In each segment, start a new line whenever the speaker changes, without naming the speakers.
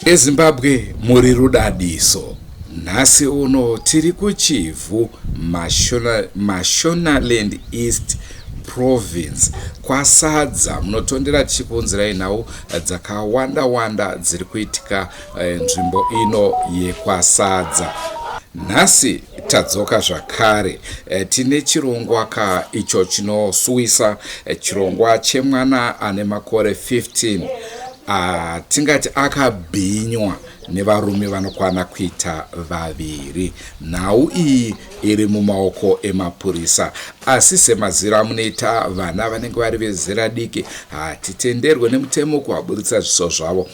EZimbabwe muri rudadiso. Nhasi uno tiri kuChivhu, Mashonaland East Province, kwaSadza. Munotondera tichikuunzirai nhau dzakawanda wanda dziri kuitika eh, nzvimbo ino yekwaSadza. Nhasi tadzoka zvakare eh, tine chirongwa ka icho chinosuwisa eh, chirongwa chemwana ane makore 15 atingati akabhinywa nevarume vanokwana kuita vaviri. Nhau iyi iri mumaoko emapurisa asi semaziro amunoita vana vanenge vari vezera diki hatitenderwe nemutemo kuvaburitsa zviso zvavo.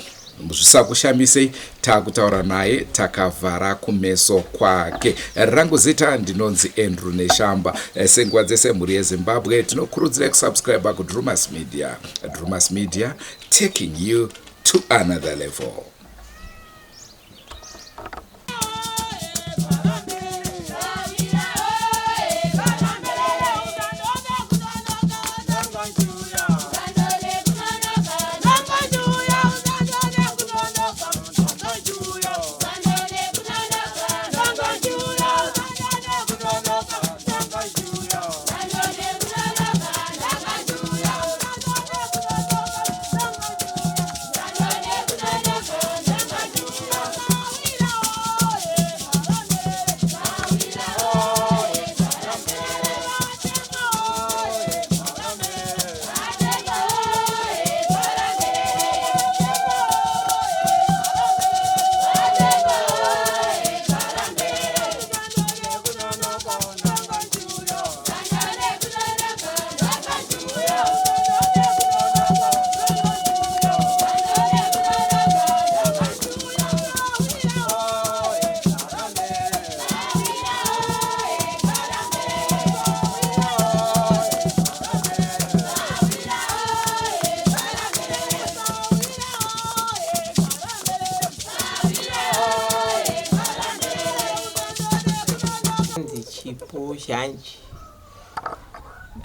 Zvisakushamisei takutaura naye takavhara kumeso kwake. Rangu zita ndinonzi Andrew Neshamba. Eh, senguva dzese mhuri yeZimbabwe tinokurudzira kusubscribe kuDrumas Media. Drumas Media taking you to another level.
Chipo zhanji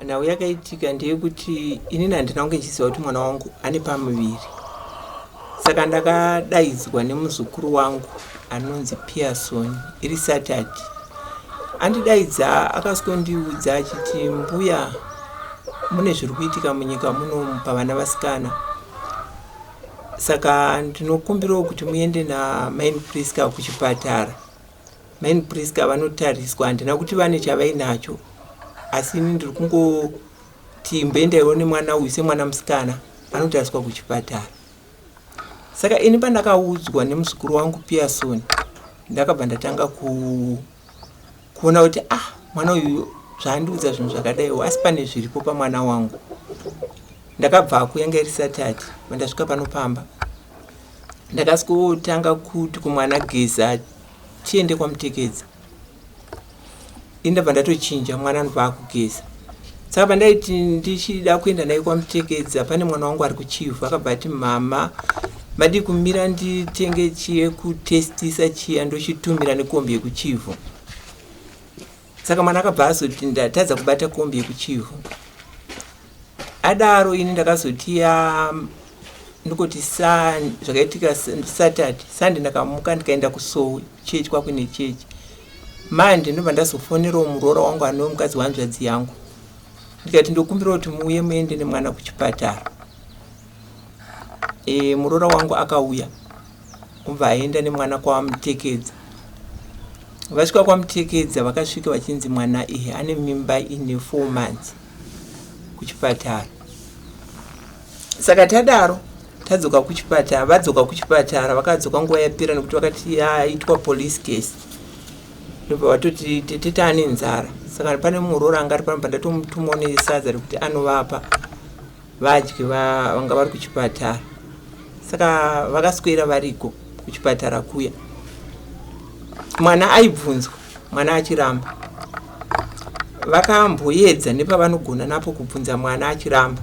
nhau yakaitika ndeyekuti inini handina kunge ndichiziva kuti mwana wangu ane pamuviri saka ndakadaidzwa nemuzukuru wangu anonzi Pearson iri Saturday andidaidza akasondiudza achiti mbuya mune zviri kuitika munyika munomu pavana vasikana saka ndinokumbirawo kuti muende namain Priska kuchipatara Main Priska vanotariswa handina kuti vane chavainacho asi ini ndiri kungoti imboendaiwo nemwana uyu semwana musikana anotariswa kuchipatara saka ini pandakaudzwa nemuzukuru wangu Pearson ndakabva ndatanga ku kuona kuti ah mwana uyu zvaandiudza zvinhu zvakadaiwo asi pane zviripo pamwana wangu ndakabvako yanga iri Saturday pandasvika pano pamba ndakasvikotanga kuti kumwana geza tiende kwamutekedza ini ndabva ndatochinja mwana anobva akugeza saka pandaiti ndichida kuenda naye kwamutekedza pane mwana wangu ari kuchivhu akabva ati mama madii kumira nditenge chiye kutestisa chiya ndochitumira nekombi yekuchivhu saka mwana akabva azoti ndatadza kubata kombi yekuchivhu adaro ini ndakazoti ya ndikoti sa zvakaitika saturday sunday ndakamuka ndikaenda kusowe chechi kwakuine chechi mande ndobva ndazofonerawo muroora wangu anove mukadzi wehanzvadzi yangu ndikati ndokumbira kuti muuye muende nemwana kuchipatara e, muroora wangu akauya obva aenda nemwana kwamutekedza vasvika kwamutekedza vakasvika vachinzi mwana ihe ane mimba ine four months kuchipatara saka tadaro tadzoka kuchipatara vadzoka kuchipatara vakadzoka nguva yapera nekuti vakati yaitwa police case ndobva vatoti tete taane nzara saka pane muroora anga ari pano pandatomutumawo nesadza rekuti anovapa vadye vanga vari kuchipatara saka vakaswera variko kuchipatara kuya mwana aibvunzwa mwana achiramba vakamboedza nepavanogona napo kubvunza mwana achiramba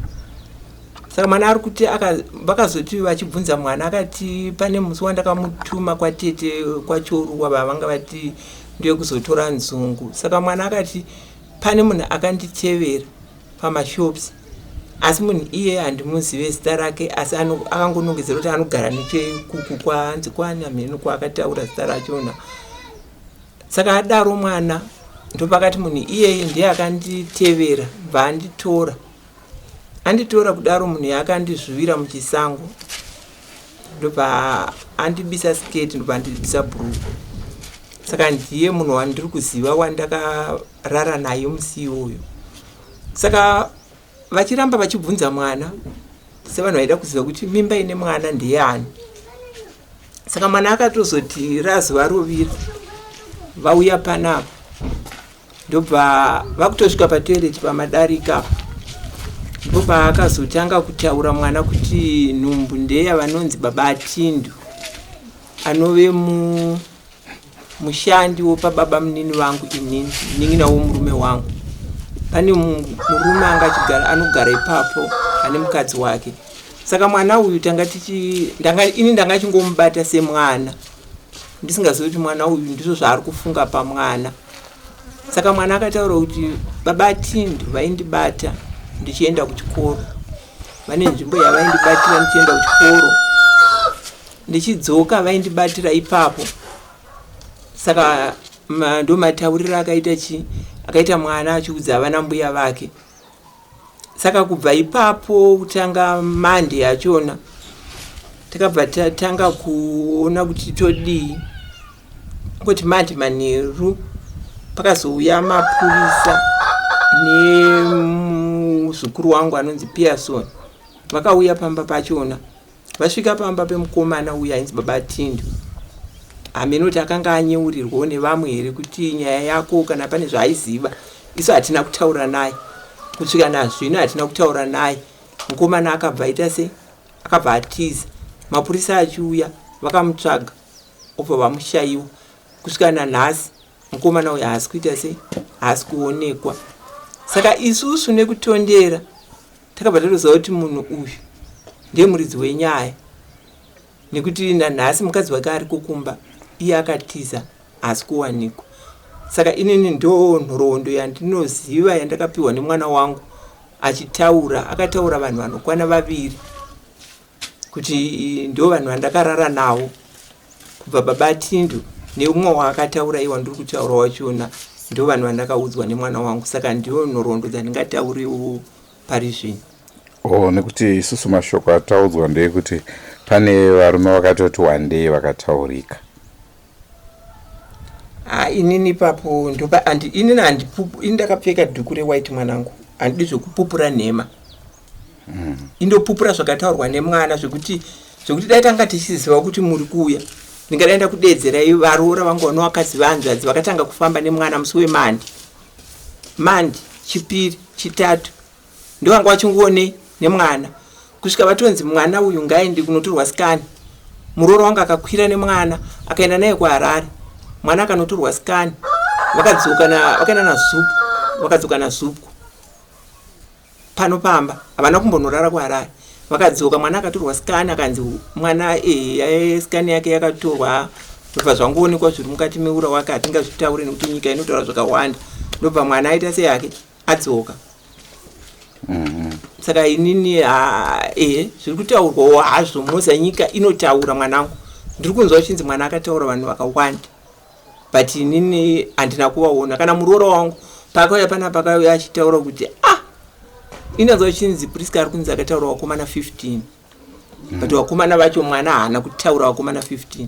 saka mwana ari kuti vakazoti vachibvunza mwana akati pane musi wandakamutuma kwatete kwachoruwa vavanga vati ndiye kuzotora nzungu saka mwana akati pane munhu akanditevera pamashops Asi munhu iye handimuzive zita rake, asi akangonongedzera kuti anogara nechekuku kwanzi kwani hamheno kwaakataura zita rachona. Saka adaro mwana ndopakati munhu iyeye ndiye akanditevera bva anditora. Anditora kudaro munhu yaakandizvuvira muchisango ndobva andibisa siketi ndobva andibisa bhuruku. Saka ndiye munhu wandiri kuziva wandakarara naye musi iwoyo. Saka vachiramba vachibvunza mwana sevanhu vaida kuziva kuti mimba ine mwana ndeyani. Saka mwana akatozoti razuva rovira vauya panapa ndobva vakutosvika patoilet pamadarika apa ndopaakazotanga kutaura mwana kuti nhumbu ndeya vanonzi baba Atindu anove mushandi wopababa munini vangu inini munin'ina womurume wangu. Pane murume anga achigara anogara ipapo ane mukadzi wake. Saka mwana uyu tanga tichi ndanga ini ndanga chingomubata semwana ndisingazivi kuti mwana uyu ndizvo zvaari kufunga pamwana. Saka mwana akataura kuti baba Tindu vaindibata ndichienda kuchikoro, vane nzvimbo yavaindibatira ndichienda kuchikoro, ndichidzoka vaindibatira ipapo. Saka ndomatauriro akaita chi akaita mwana achiudza vana mbuya vake. Saka kubva ipapo kutanga Monday yachona takabva tatanga kuona kuti todii. Kungoti Monday manheru pakazouya mapurisa nemuzukuru wangu anonzi Pearson, vakauya pamba pachona. Vasvika pamba pemukomana uyu ainzi baba Tindu, hameno kuti akanga anyeurirwawo nevamwe here kuti nyaya yako kana pane zvaaiziva. Isu hatina kutaura naye kusvika nazvino, hatina kutaura naye. Mukomana akabva aita se akabva atiza. Mapurisa achiuya vakamutsvaga obva vamushaiwa kusvika nanhasi. Mukomana uyu haasi kuita se haasi kuonekwa. Saka isusu nekutondera takabva tatoziva kuti munhu uyu ndiye muridzi wenyaya, nekuti nanhasi mukadzi wake ariko kumba, iye akatiza haasi kuwanikwa. Saka inini ndo nhoroondo yandinoziva yandakapiwa nemwana wangu achitaura. Akataura vanhu vanokwana vaviri kuti ndo vanhu vandakarara navo kubva baba Tindu neumwe waakataura iye wandiri kutaura wachona, ndo vanhu vandakaudzwa nemwana wangu. Saka ndiyo nhoroondo dzandingatauriwo pari zvino.
Oh, nekuti isusu mashoko ataudzwa ndeyekuti pane varume vakatoti wandei vakataurika.
Ha, inini ipapo ndopa andi inini handipupu, ini ndakapfeka dhuku rewhite mwanangu, handidi zvekupupura nhema. Indopupura zvakataurwa nemwana, zvekuti dai tanga tichiziva kuti muri kuuya ndingadai ndakudeedzerai varoora vangu vanovakadzi vanzvadzi vakatanga kufamba nemwana musi wemandi mandi chipiri chitatu ndovanga vachingoone nemwana kusvika vatonzi mwana uyu ngaende kunotorwa sikani. Muroora wangu akakwira nemwana akaenda naye kuHarare, mwana akanotorwa sikani, vakadzoka na vakaenda naZupu, vakadzoka naZupco pano pamba, havana kumbonorara kuHarare. Vakadzoka mwana akatorwa sikani, akanzi mwana sikani yake yakatorwa, ndobva zvangoonekwa zviri mukati meura wake, hatingazvitauri nekuti nyika inotaura zvakawanda. Ndobva mwana aita seyake adzoka. Saka inini ehe zviri kutaurwawo hazvo, munoziva nyika inotaura mwanangu. Ndiri kunzwa zvichinzi mwana akataura vanhu vakawanda, but inini handina kuvaona. Kana muroora wangu paakauya panapa akauya achitaura kuti inanzwa zvichinzi Priska ari kunzi akataura vakomana 15, but vakomana vacho mwana haana kutaura vakomana 15.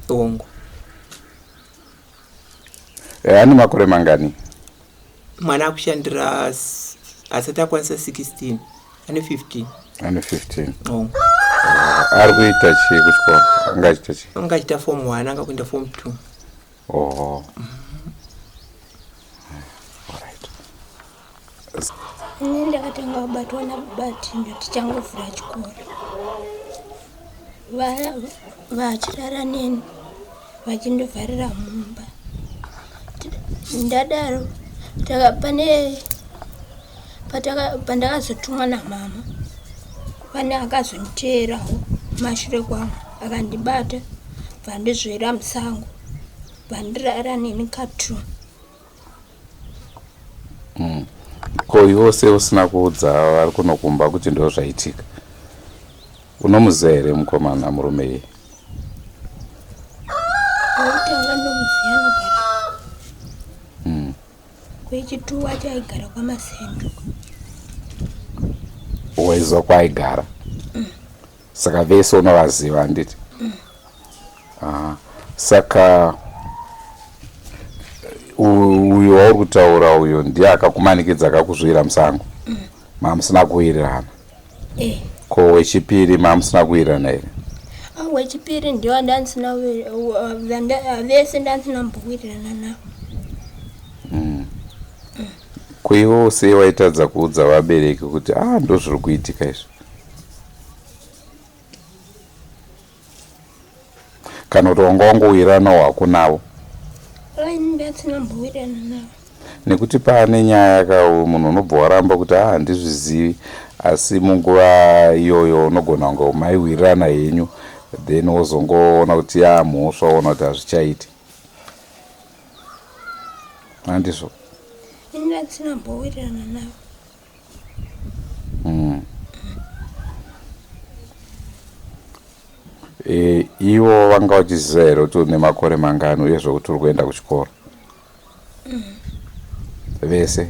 Ongo.
Ane makore mangani?
Mwana akushandira asati akwanisa 16, ane 15.
Ane 15.
Ongo.
Ari kuita chii kuchikoro? Anga achiita chii?
Anga achiita form 1, anga kuenda form 2.
Oh. Alright.
Ini ndakatanga kubatwa nababa Tindo tichangovhura chikoro. Vachirara neni vachindovharira mumba. Ndadaro pane pandakazotumwa namama, pane akazonditeerawo mashure kwangu akandibata bvandizvera musango bvandirara neni ka2.
Ko iwe sei usina kuudza vari kuno kumba kuti ndo zvaitika? Unomuziva here mukomana murume iye?
Wekutanga ndomuziva anogara Kwechituwa chaigara kwaMasendo.
Waiziva kwaaigara? Saka vese unovaziva handiti? Ah, saka uyo wauri kutaura uyo ndiye akakumanikidza akakuzvira musango mamusina kuwirirana
Eh.
ko wechipiri mamusina kuwirirana here?
Ah, wechipiri ndiyo wandandisina vese ndandisina mbowirirana navo.
Ko iwewo sei waitadza kuudza vabereki kuti ah ndozviri kuitika izvi? Kana kuti wanga wangowiriranawo hako navo?
Ai, ndandisina mbowirirana navo.
Nekuti paane nyaya ka munhu unobva waramba kuti ah handizvizivi, asi munguva iyoyo unogona kunge maiwirirana henyu then wozongoona kuti yaa mhosva woona kuti hazvichaiti. Handizvo?
Ini ndandisina mbowirirana navo.
E, ivo vanga vachiziva here kuti une makore mangani uye zvekuti uri kuenda kuchikoro? Vese?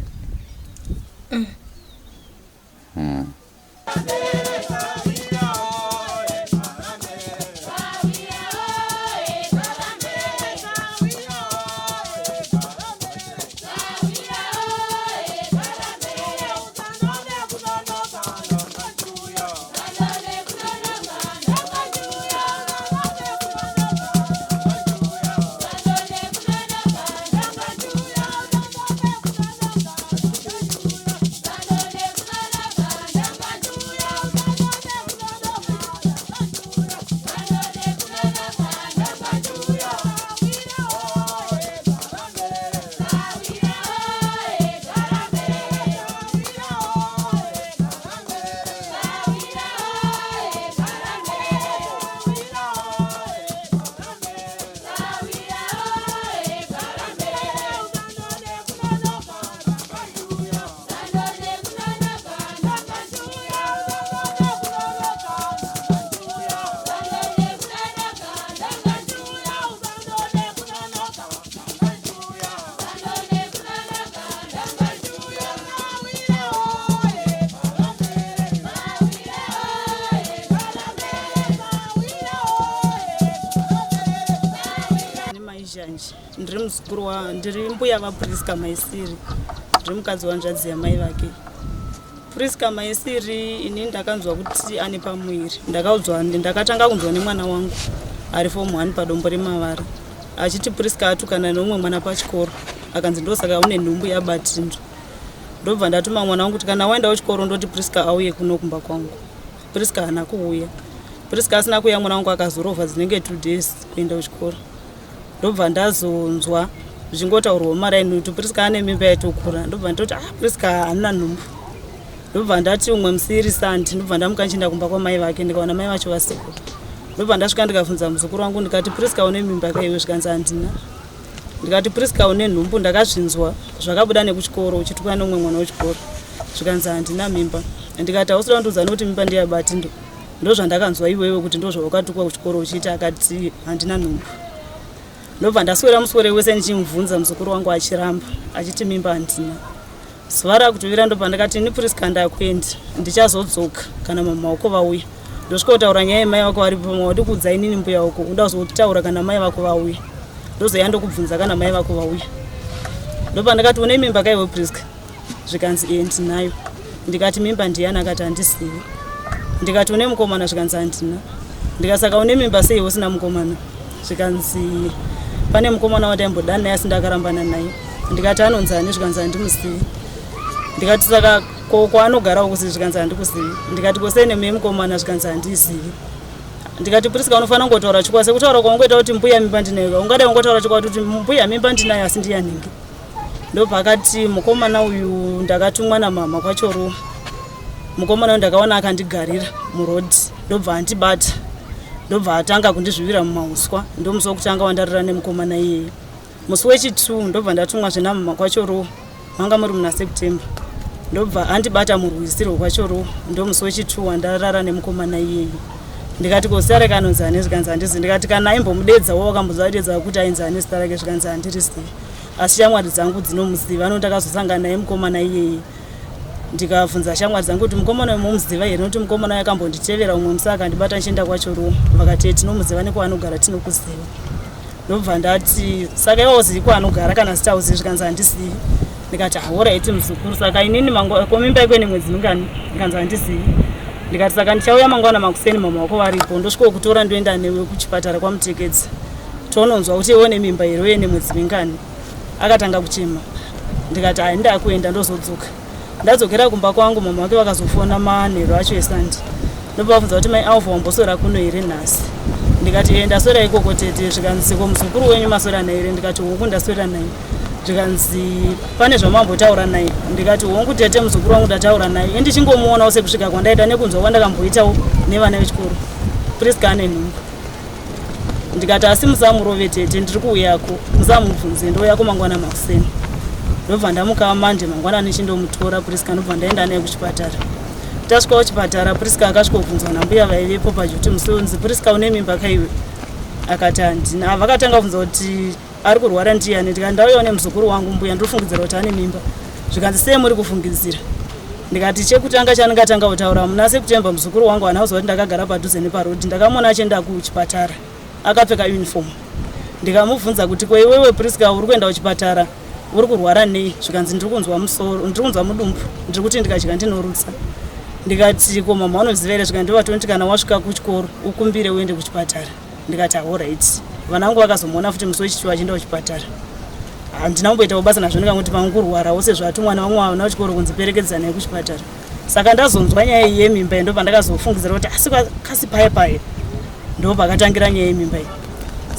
Zhanje ndiri muzukuru wa ndiri mbuya vaPrisca Maisiri, ndiri mukadzi wanzvadzi yamai vake. Prisca Maisiri ini ndakanzwa kuti ane pamuviri, ndakaudzwa, ndakatanga kunzwa nemwana wangu ari form 1 padombo remavara achiti Prisca atukana neumwe mwana pachikoro, akanzi ndosaka une nhumbu yaBatindo. Ndobva ndatuma mwana wangu kuti kana waenda kuchikoro ndoti Prisca auye kuno kumba kwangu. Prisca haana kuuya. Prisca asina kuuya mwana wangu akazorovha dzinenge 2 days kuenda kuchikoro. Ndobva ndazonzwa zvichingotaurwa mumaraini kuti Prisca ane mimba yatokura. Ndobva ndoti ah, Prisca haana nhumbu. Ndobva ndati umwe musi iri Sunday, ndobva ndamuka ndichienda kumba kwamai vake, ndikaona mai vacho vasiko. Ndobva ndasvika ndikabvunza muzukuru wangu ndikati Prisca une mimba ka iwe? Zvikanzi handina. Ndikati Prisca une nhumbu, ndakazvinzwa zvakabuda nekuchikoro uchitukwa neumwe mwana wechikoro. Zvikanzi handina mimba. Ndikati hausida kundiudza nekuti mimba ndeyabatindo. Ndozvandakanzwa iwewe kuti ndozvawakatukwa kuchikoro uchiita. Akati handina nhumbu. Ndobva ndaswera muswere wese ndichimubvunza muzukuru wangu achiramba achiti mimba handina. Zuva rakutovira ndobva ndakati ini Prisca ndakuendi, ndichazodzoka kana mama wako vauya. Ndosvika kutaura nyaya yemai vako varipo, pamwe wadi kuudza inini mbuya wako, unoda kuzotaura kana mai vako vauya. Ndozoya ndokubvunza kana mai vako vauya. Ndobva ndakati une mimba kaiwe Prisca? Zvikanzi ee ndinayo. Ndikati mimba ndiyani? Akati handizivi. Ndikati une mukomana? Zvikanzi handina. Ndikati saka une mimba sei usina mukomana? Zvikanzi pane mukomana wandaimbodana naye asi ndakarambana naye. Ndikati anonzi ani? Zvikanzi handimuzivi. Ndikati saka ko kwaanogara ukuzivi? Zvikanzi handikuzivi. Ndikati ko sei nemuye mukomana? Zvikanzi handizivi. Ndikati Prisca unofanira kungotaura chokwadi sekutaura kwaungoita kuti mbuya mimba ndinayo, ungadai ungotaura chokwadi kuti mbuya mimba ndinayo asi ndiyanhingi. Ndobva akati mukomana uyu ndakatumwa namama kwaChoruwa. Mukomana uyu ndakaona akandigarira muroad, ndobva andibata, ndobva atanga kundizvivira mumauswa. Ndomusi wekutanga wandarira nemukomana iyeye. Musi wechi2 ndobva ndatumwazve namama kwaChoruwa, manga muri muna September. Ndobva andibata murwizi rwekwaChorowo, ndomusi wechi2 wandarara nemukomana iyeyu. Ndikati ko zita rake anonzi ani? Zvikanzi handizivi. Ndikati kana aimbomudedza wo wakambozadedza kuti ainzi ani zita rake? Zvikanzi handirizivi, asi shamwari dzangu dzinomuziva. Ano ndakazosangana naye mukomana iyeye, ndikabvunza shamwari dzangu kuti mukomana uyu mumuziva here, nokuti mukomana uyu akambonditevera umwe musi akandibata ndichienda kwaChorowo. Vakati tinomuziva, nekwaanogara tinokuziva. Ndobva ndati saka iwe uzivi kwaanogara kana zita uzivi? Zvikanzi handizivi. Ndikati alright muzukuru, saka inini ko mimba iko ine mwedzi mingani? Ndikanzi handizivi. Ndikati saka ndichauya mangwana makuseni, mama wako varipo, ndosvika kutora ndoenda newe kuchipatara kwaMutekedzi, tononzwa kuti iwe nemimba here uye nemwedzi mingani. Akatanga kuchema. Ndikati hai, ndakuenda, ndozodzoka. Ndadzokera kumba kwangu, mama vake vakazofona manheru acho eSunday, ndobvabvunza kuti mai Alva wamboswera kuno here nhasi? Ndikati e, ndaswera ikoko tete. Zvikanzi ko muzukuru wenyu maswera naye here? Ndikati hongu, ndaswera naye. Zvikanzi pane zvamambotaura naye? Ndikati hongu tete, muzukuru wangu ndataura naye, indichingomuonawo sekusvika kwandaita nekunzwa kwandakamboitawo nevana vechikoro, Priska ane nhumbu. Ndikati asi musamurove tete, ndiri kuuyako, musamubvunze, ndouyako mangwana makuseni. Ndobva ndamuka manje mangwana nichindomutora Priska, ndobva ndaenda naye kuchipatara. Tasvika kuchipatara, Priska akasvikobvunzwa nambuya vaivepo pajuti musi unzi Priska une mimba kaiwe? Akati handina. Vakatanga kubvunza kuti ari kurwara ndiyani? Ndikati ndauyawo nemuzukuru wangu mbuya, ndiri kufungidzira kuti ane mimba. Zvikanzi sei muri kufungidzira? Ndikati chekutanga chandingatanga kutaura, muna September muzukuru wangu haana kuziva kuti ndakagara padhuze neparodhi. Ndakamuona achienda kuchipatara akapfeka uniform, ndikamubvunza kuti ko iwewe Priska uri kuenda kuchipatara uri kurwara nei? Zvikanzi ndiri kunzwa musoro, ndiri kunzwa mudumbu, ndiri kuti ndikadya ndinorutsa. Ndikati ko mama unoziva here? Zvikanzi ndovatoti kana wasvika kuchikoro ukumbire uende kuchipatara. Ndikati alright. Vana vangu vakazomuona futi musi wechitu achienda kuchipatara. Handina kumboitawo basa nazvo, ndikangoti pangurwarawo sezvatumwa nevamwe vana vechikoro kunzi perekedzanai kuchipatara. Saka ndazonzwa nyaya iyi yemimba iyi, ndobva ndakazofungidzira kuti asi kasi paye paye ndo pakatangira nyaya yemimba iyi.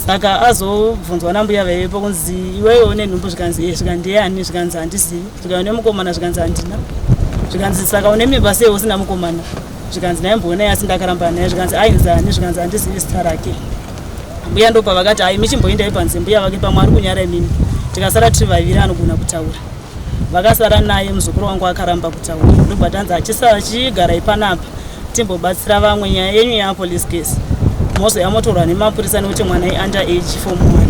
Saka azobvunzwa nambuya vaivepo kunzi iwewe une nhumbu? Zvikanzi e. Zvikanzi ndiyani? Zvikanzi handizivi. Zvikanzi une mukomana? Zvikanzi handina. Zvikanzi saka une mimba sei usina mukomana? Zvikanzi ndaimboonai asi ndakaramba naye. Zvikanzi ainzi ani? Zvikanzi handizivi zita rake. Mbuya ndopa vakati ai michimboindai panze, mbuya vake pamwe ari kunyara imimi, tikasara tiri vaviri anogona kutaura. Vakasara naye, muzukuru wangu akaramba kutaura. Ndobva tanzi achigarai panapa timbobatsira vamwe, nyaya yenyu yapolice case, mozoya motorwa nemapurisa nekuti mwana iunder age, form 1.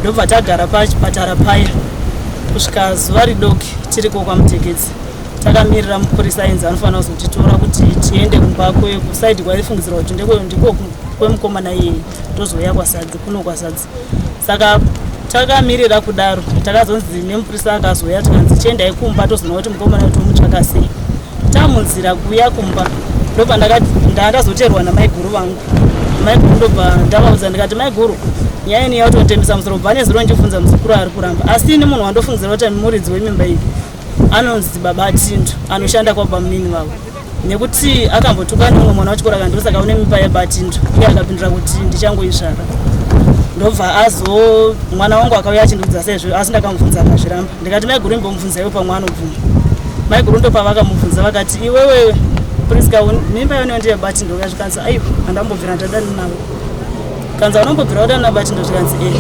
Ndobva tagara pachipatara paya kusvika zuva ridoki tiriko kwaMutekedzi, takamirira mupurisa ainzi anofanira kuzotitora kuti tiende kumba kusaidi kwaifungidzirwa kuti ndiko kwemukomana iyeye, tozouya kwaSadzi, kuno kwaSadzi. Saka takamirira kudaro, takazonzi nemupurisa akazouya, tikanzi chiendai kumba tozoona kuti mukomana tomutsvaka sei. Tamunzira kuuya kumba, ndobva ndazoteerwa namaiguru vangu. Maiguru ndobva ndavaudza, ndikati maiguru, nyaya ini yatotembesa musoro, bva nezuro ndichibvunza muzukuru ari kuramba, asi ini munhu wandofungidzira kuti muridzi wemimba iyi anonzi baba Tindu, anoshanda kwababa munini vavo, nekuti akambotuka nemumwe mwana wechikoro akandosaka une mimba yabaTindu, iye akapindura kuti ndichangoizvara. Ndobva azo mwana wangu akauya achindiudza saizvo, asi ndakamubvunza akazviramba. Ndikati maiguru imbomubvunzaiwo pamwe anobvuma. Maiguru ndopavakamubvunza vakati iwewe Priska, mimba yone ndeyabaTindo? Zvikanzi aiwa, handambobvira ndadani navo. Kanzi unombobvira wadana nabaTindo? Zvikanzi e.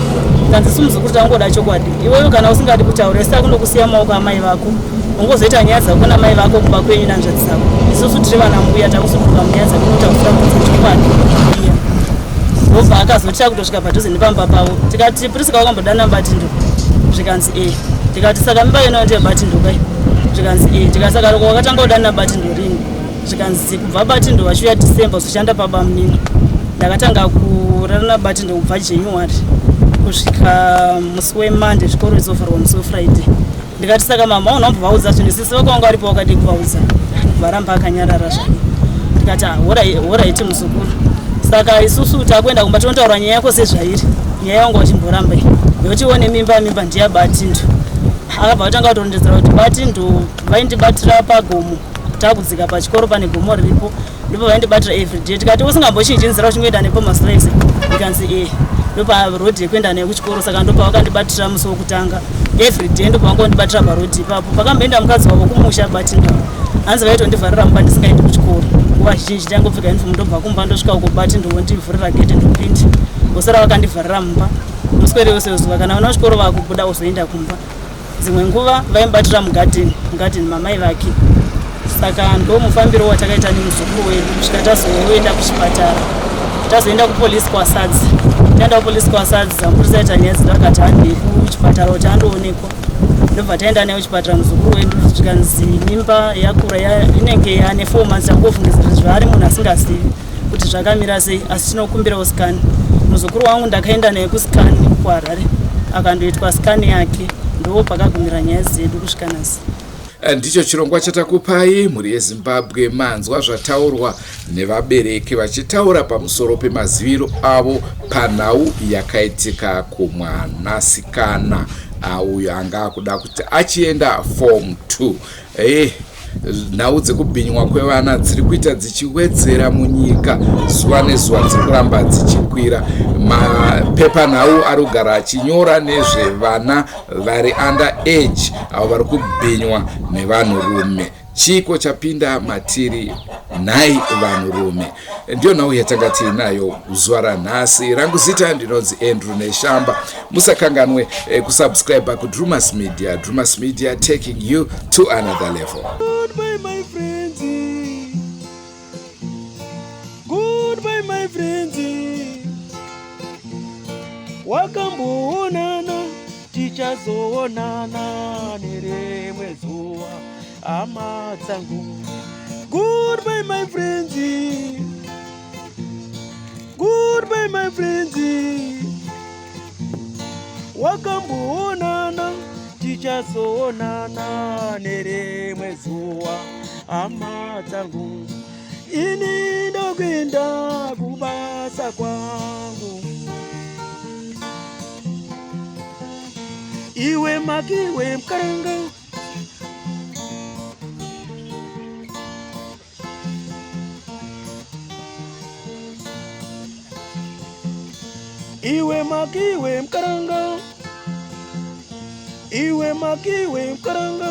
Kanzi isu muzukuru tangoda chokwadi, iwewe kana usingadi kutaura isi takundokusiya maoko amai vako, ungozoita nyaya dzako namai vako kumba kwenyu nanzvadzi dzako. Isusu tiri vana mbuya, takusuduruka munyaya dzako notausira kudza chokwadi. Ndobva akazotya kutosvika padhuze nepamba pavo. Tikati Priska wakambodana nabaTindo? Zvikanzi e. Tikati saka mimba yona ndeyabaTindo kai? Zvikanzi e. Tikati saka wakatanga kudana nabaTindo rini? Zvikanzi kubva baTindo vachiuya December kuzoshanda pabamunini, ndakatanga kurara nabaTindo kubva January kusvika musi weMonday, zvikoro izovharwa musi weFriday. Ndikati saka mama unombovaudza zvinhu, sisi vako vanga varipo, wakadi kuvaudza? Varamba akanyarara zvake. Ndikati alright muzukuru, saka isusu takuenda kumba tinotaura nyaya yako sezvairi, nyaya yangu wachimboramba yokuti ione mimba, mimba ndiyabaTindo. Akabva atanga kutorondedzera kuti baTindo vaindibatira pagomo, takudzika pachikoro pane gomo riripo, ndipo vaindibatira everyday. Tikati usingambochinji nzira uchingoenda nepo mazuva ese? Ikanzi e, ndoparodhi yekuenda naye kuchikoro, saka ndopa vakandibatira musi wokutanga everyday, ndopa vangondibatira parodhi ipapo. Pakamboenda mukadzi wavo kumusha baTindo, hanzi vaitondivharira mumba ndisingaendi kuchikoro. Nguva zhinji ndangopfeka uniform, ndobva kumba ndosvika uko, baTindo wondivhurira gate ndopinda, vosara vakandivharira mumba muswere wese wezuva. Kana vana vechikoro vakubuda ozoenda kumba. Dzimwe nguva vaimubatira mugadheni, mugadheni mamai vake. Saka ndo mufambiro watakaita nemuzukuru wedu kusvika tazoenda kuchipatara. Tazoenda kupolisi kwaSadzi. Taenda kupolisi kwaSadzi, mapurisa aita nyaya dzedu akati handei kuchipatara kuti andoonekwa. Ndobva taenda naye kuchipatara muzukuru wedu zvikanzi mimba yakura inenge yane 4 months takungofungidzira kuti zvaari munhu asingazivi kuti zvakamira sei asi tinokumbirawo scan. Muzukuru wangu ndakaenda naye kuscan kuHarare akandoitwa scan yake ndo pakagumira nyaya dzedu kusvika nhasi.
Ndicho chirongwa chatakupai mhuri yeZimbabwe. Manzwa zvataurwa nevabereki vachitaura pamusoro pemaziviro avo panhau yakaitika kumwanasikana uyo anga akuda kuti achienda form 2. Nhau dzekubhinywa kwevana dziri kuita dzichiwedzera munyika zuva nezuva, dziri kuramba dzichikwira. Mapepanhau ari kugara achinyora nezvevana vari under age avo vari kubhinywa nevanhurume. Chiko chapinda matiri nhai vanhurume? Ndiyo nhau yatanga tiinayo zuva ranhasi. Rangu zita ndinonzi Andrew Neshamba. Musakanganwe kusubscribe kuDrumas Media. Drumas Media, taking you to another level.
Goodbye, my friends. Goodbye, my friends. Wakamboonana, tichazoonana nerimwe zuva, hama dzangu. Goodbye, my friends. Goodbye, my friends. Wakamboonana, tichazoonana nerimwe zuva, hama dzangu. Ini ndokuenda kubasa kwangu. Iwe makiwe mukaranga. Iwe makiwe mukaranga. Iwe makiwe mukaranga.